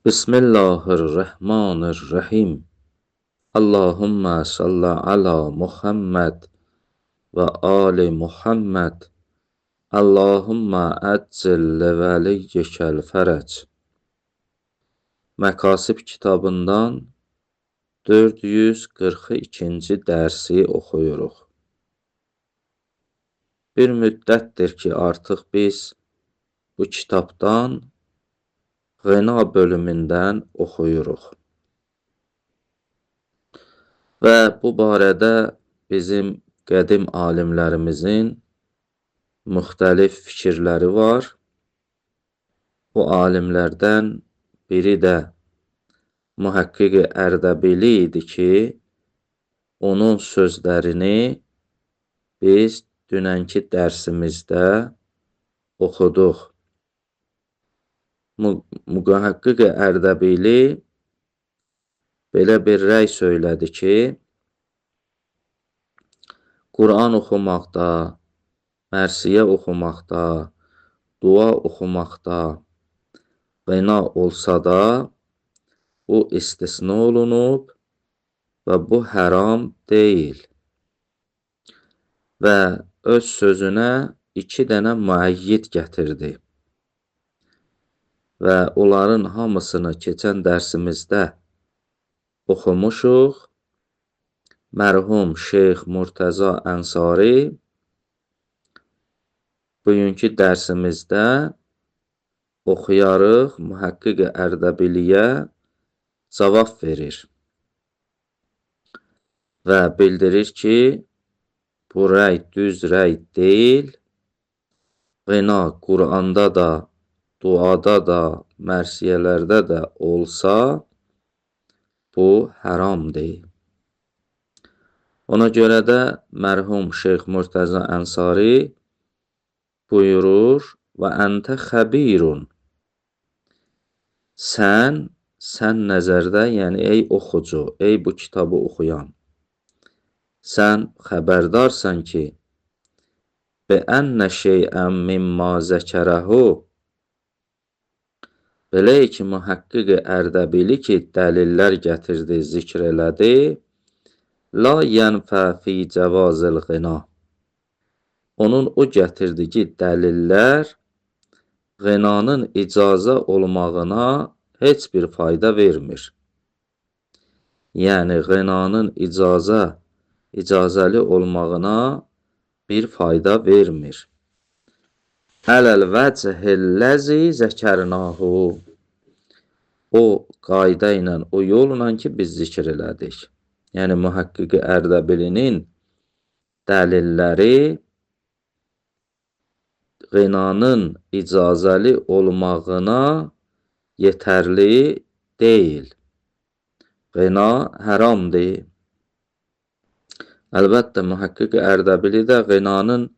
Bismillahirrahmanirrahim. Allahümme salli ala Muhammed və ali Muhammed. Allahümme əccil li vəliyyikəl fərəc. Məkasib kitabından 442-ci dərsi oxuyuruq. Bir müddətdir ki, artıq biz bu kitabdan Ğina bölümündən oxuyuruq. Və bu barədə bizim qədim alimlərimizin müxtəlif fikirləri var. Bu alimlərdən biri də Mühəqqiq-i Ərdəbili idi ki, onun sözlərini biz dünənki dərsimizdə oxuduq. Mühəqqiq-i Ərdəbili belə bir rəy söylədi ki, Quran oxumaqda, mərsiyə oxumaqda, dua oxumaqda qina olsa da, bu istisna olunub və bu həram deyil. Və öz sözünə iki dənə müəyyid gətirdi. Və onların hamısını keçən dərsimizdə oxumuşuq. Mərhum Şeyx Murtəza Ənsari bugünkü dərsimizdə oxuyarıq, Mühəqqiq-i Ərdəbiliyə cavab verir və bildirir ki, bu rəy düz rəy deyil. Qina Quranda da, duada da, mərsiyələrdə də olsa, bu həramdır. Ona görə də mərhum Şeyx Murtəza Ənsari buyurur: və əntə xəbirun. Sən nəzərdə, yəni ey oxucu, ey bu kitabı oxuyan, sən xəbərdarsan ki, bi ennə şeyən mimma zəkərəhu, belə ki, Mühəqqiq-i Ərdəbili ki, dəlillər gətirdi, zikr elədi, la yənfə fi cəvazil qina. Onun o gətirdiyi dəlillər qinanın icazə olmağına heç bir fayda vermir. Yəni, qinanın icazəli olmağına bir fayda vermir. Ələl vəchilləzi zəkərnahu. O qayda ilə, o yolla ki, biz zikr elədik. Yəni, Mühəqqiq-i Ərdəbilinin dəlilləri qinanın icazəli olmağına yetərli deyil. Qina həramdır. Əlbəttə, Mühəqqiq-i Ərdəbili də qinanın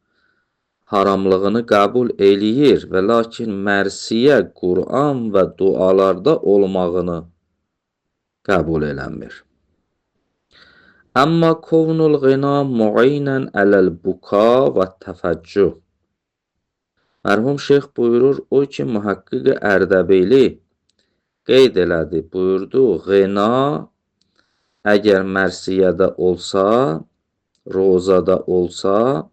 haramlığını qəbul eləyir və lakin mərsiyə, Quran və dualarda olmağını qəbul eləmir. Amma kovnul qina muinən ələl buka və təfəccüh. Mərhum şeyx buyurur, o ki, Mühəqqiq-i Ərdəbili qeyd elədi, buyurdu, qina əgər mərsiyədə olsa, rozada olsa,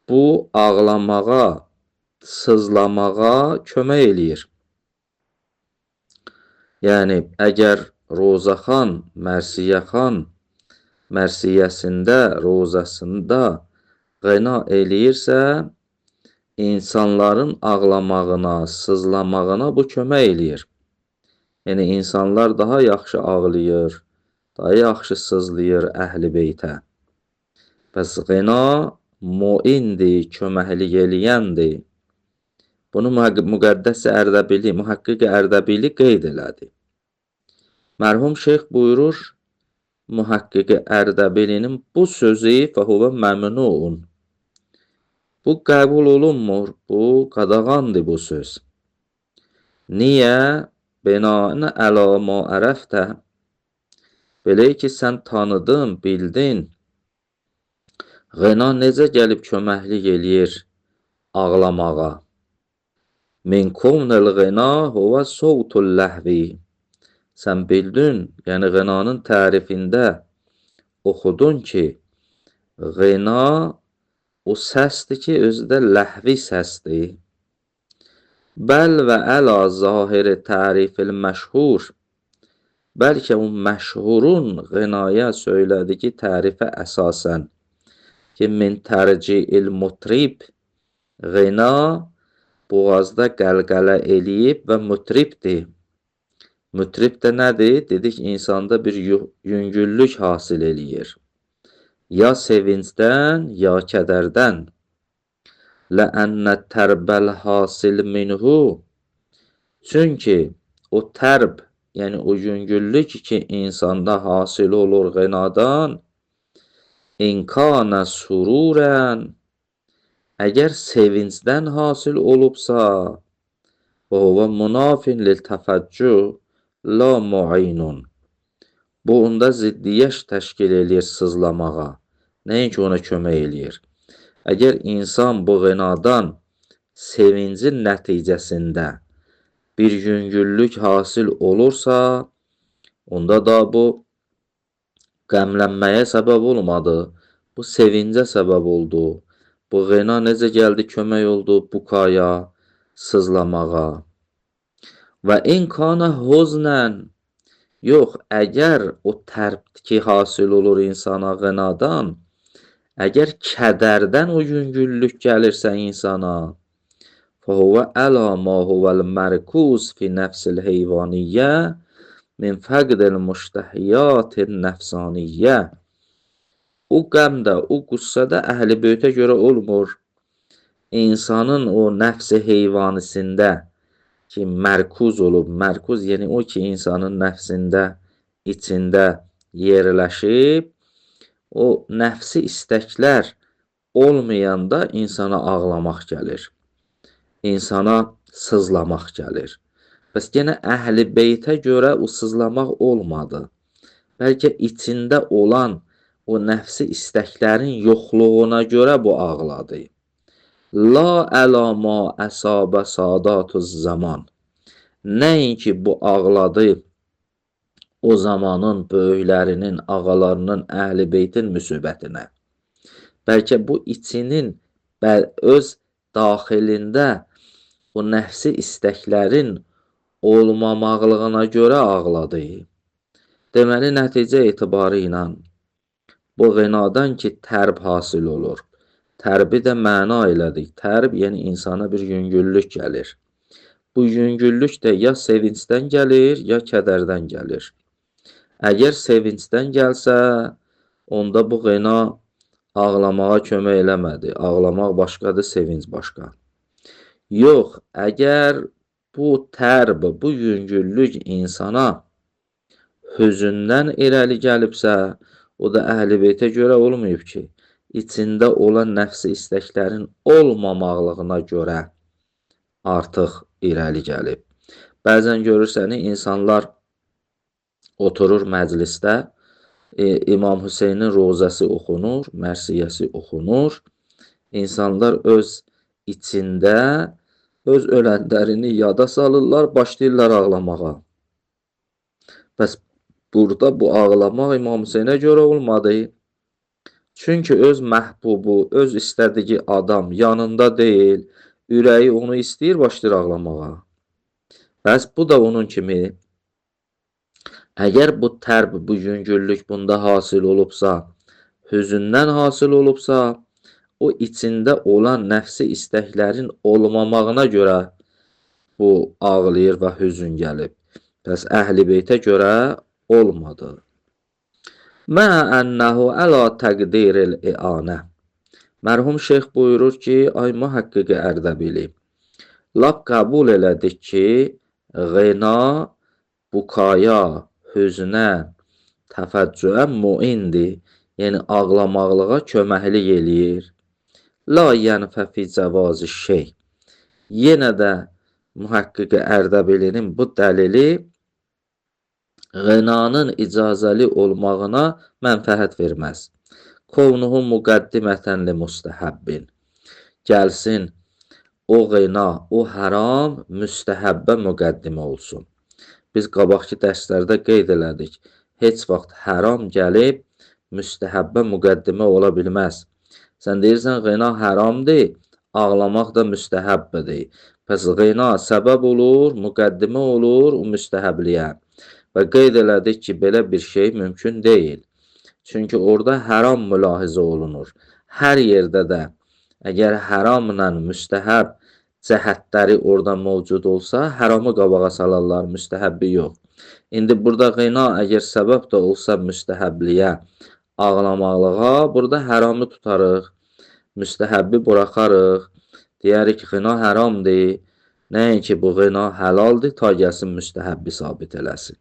bu ağlamağa, sızlamağa kömək eləyir. Yəni, əgər rozaxan, mərsiyəxan mərsiyəsində, rozasında qina eləyirsə, insanların ağlamağına, sızlamağına bu kömək eləyir. Yəni, insanlar daha yaxşı ağlayır, daha yaxşı sızlayır əhl-i beytə. Bəs qina muindir, köməklik eləyəndir. Bunu Müqəddəs Ərdəbili, Mühəqqiq-i Ərdəbili qeyd elədi. Mərhum şeyx buyurur, Mühəqqiq-i Ərdəbilinin bu sözü fəhuvə məmnuun. Bu qəbul olunmur, bu qadağandır bu söz. Niyə? Binaən əla ma ərəftə. Belə ki, sən tanıdın, bildin. Qina necə gəlib köməklik eləyir ağlamağa? Min kovnel qina huvə sovtul ləhvi. Sən bildin, yəni qinanın tərifində oxudun ki, qina o səsdir ki, özü də ləhvi səsdir. Bəl və əla zahiri tərifil məşhur. Bəlkə o məşhurun qinaya söylədiyi tərifə əsasən ki, min tərci'il mutrib, qina boğazda qəlqələ eləyib və mutribdir. Mutrib də nədir? Dedik, insanda bir yüngüllük hasil eləyir. Ya sevincdən, ya kədərdən. Ləənnə tərbəl hasil minhu. Çünki o tərb, yəni o yüngüllük ki, insanda hasil olur qinadan, inkana sururən, əgər sevincdən hasil olubsa, və huvə munafin lil təfəccü la muinun. Bu, onda ziddiyyət təşkil eləyir sızlamağa. Nəinki ona kömək eləyir. Əgər insan bu qinadan sevincin nəticəsində bir yüngüllük hasil olursa, onda da bu qəmlənməyə səbəb olmadı. Bu sevincə səbəb oldu. Bu qina necə gəldi, kömək oldu bukaya, sızlamağa. Və in kana huznən, yox, əgər o tərb ki hasil olur insana qinadan, əgər kədərdən o yüngüllük gəlirsə insana, fəhuvə əla ma huvəl mərkuz fi nəfsil heyvaniyyə min fəqdil müştəhiyyatin nəfsaniyyə. O qəm də, o qüssə də əhl-i beytə görə olmur. İnsanın o nəfsi heyvanisində ki, mərkuz olub, mərkuz, yəni o ki, insanın nəfsində, içində yerləşib, o nəfsi istəklər olmayanda insana ağlamaq gəlir. İnsana sızlamaq gəlir. Bəs yenə əhl-i beytə görə o sızlamaq olmadı. Bəlkə içində olan o nəfsi istəklərin yoxluğuna görə bu ağladı. La əla ma əsabə sadatuz zaman. Nəinki bu ağladı o zamanın böyüklərinin, ağalarının, əhl-i beytin müsibətinə. Bəlkə bu içinin öz daxilində o nəfsi istəklərin olmamaqlığına görə ağladı. Deməli, nəticə etibarı ilə bu qinadan ki, tərb hasil olur. Tərbi də məna elədik. Tərb, yəni insana bir yüngüllük gəlir. Bu yüngüllük də ya sevincdən gəlir, ya kədərdən gəlir. Əgər sevincdən gəlsə, onda bu qina ağlamağa kömək eləmədi. Ağlamaq başqadır, sevinc başqa. Yox, əgər bu tərb, bu yüngüllük insana hüzündən irəli gəlibsə, o da əhl-i beytə görə olmayıb ki, içində olan nəfsi istəklərin olmamaqlığına görə artıq irəli gəlib. Bəzən görürsən, insanlar oturur məclisdə, İmam Hüseynin rozəsi oxunur, mərsiyəsi oxunur. İnsanlar öz içində öz ölənlərini yada salırlar, başlayırlar ağlamağa. Bəs burada bu ağlamaq İmam Hüseynə görə olmadı. Çünki öz məhbubu, öz istədiyi adam yanında deyil, ürəyi onu istəyir, başlayır ağlamağa. Bəs bu da onun kimi. Əgər bu tərb, bu yüngüllük bunda hasil olubsa, hüzündən hasil olubsa, o içində olan nəfsi istəklərin olmamağına görə bu ağlayır və hüzün gəlib. Bəs əhl-i beytə görə olmadı. Mə ənəhu əla təqdiril ianə. Mərhum şeyx buyurur ki, ay mühəqqiqi Ərdəbili, lap qəbul elədik ki, qina bukaya, hüznə, təfəccüə muindir, yəni ağlamaqlığa köməklik eləyir. La yənfə fi cəvazi şey. Yenə də mühəqqiqi Ərdəbilinin bu dəlili qinanın icazəli olmağına mənfəət verməz. Kovnuhu müqəddimətən li müstəhəbbin. Gəlsin o qina, o haram müstəhəbbə müqəddimə olsun. Biz qabaqki dərslərdə qeyd elədik. Heç vaxt haram gəlib müstəhəbbə müqəddimə ola bilməz. Sən deyirsən qina haramdır, ağlamaq da müstəhəbbədir. Pəs qina səbəb olur, müqəddimə olur o müstəhəbliyə. Və qeyd elədik ki, belə bir şey mümkün deyil. Çünki orada haram mülahizə olunur. Hər yerdə də əgər haramla müstəhəb cəhətləri orada mövcud olsa, haramı qabağa salarlar, müstəhəbbi yox. İndi burada qina əgər səbəb də olsa müstəhəbliyə, ağlamaqlığa, burada haramı tutarıq, müstəhəbbi buraxarıq. Deyərik ki, qina haramdır. Nəinki bu qina halaldır, ta gəlsin müstəhəbbi sabit eləsin.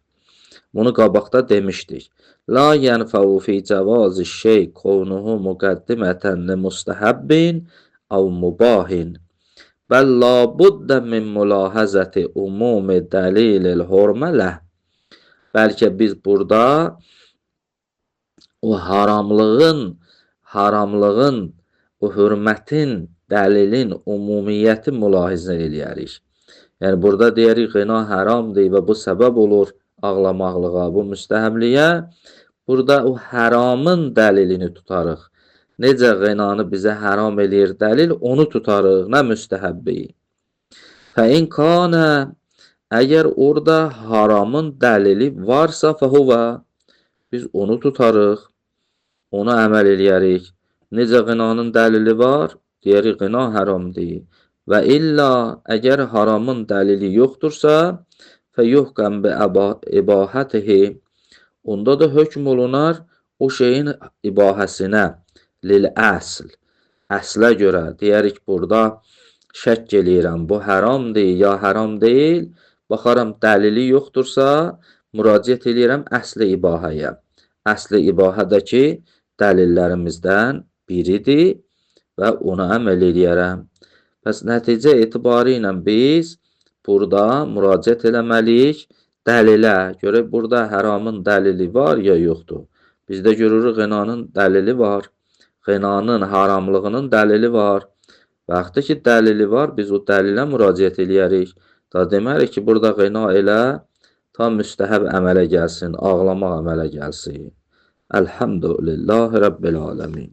Bunu qabaqda demişdik. La yenfəu fi cəvazi şey kovnuhu müqəddimətən li mustəhəbbin əv mubahin. Bəl la buddə min mülahəzəti umumi dəlilil hurmə ləh. Bəlkə biz burada o haramlığın, o hörmətin, dəlilin ümumiyyəti mülahizə eləyərik. Yəni burada deyirik qina haramdır və bu səbəb olur ağlamaqlığa, bu müstəhəbliyə. Burada o haramın dəlilini tutarıq. Necə qinanı bizə haram eləyir dəlil, onu tutarıq, nə müstəhəbbi. Fə in kanə, əgər orada haramın dəlili varsa fəhuvə, biz onu tutarıq, ona əməl eləyərik. Necə qinanın dəlili var, deyirik qina haramdır. Və illa əgər haramın dəlili yoxdursa, fəyuhkəm bi ibahətihi, onda da hökm olunar o şeyin ibahəsinə, lil əsl, əslə görə deyərik burada şəkk eləyirəm, bu haramdır ya haram deyil, baxaram dəlili yoxdursa, müraciət eləyirəm əsli ibahəyə. Əsli ibahədəki dəlillərimizdən biridir və ona əməl eləyərəm. Pəs nəticə etibarı ilə biz burada müraciət eləməliyik dəlilə. Görək burada haramın dəlili var ya yoxdur. Bizdə görürük qinanın dəlili var. Qinanın haramlığının dəlili var. Vaxtı ki dəlili var, biz o dəlilə müraciət eləyərik. Da demərik ki, burada qina elə ta müstəhəb əmələ gəlsin, ağlamaq əmələ gəlsin. Elhamdülillahi Rabbil aləmin.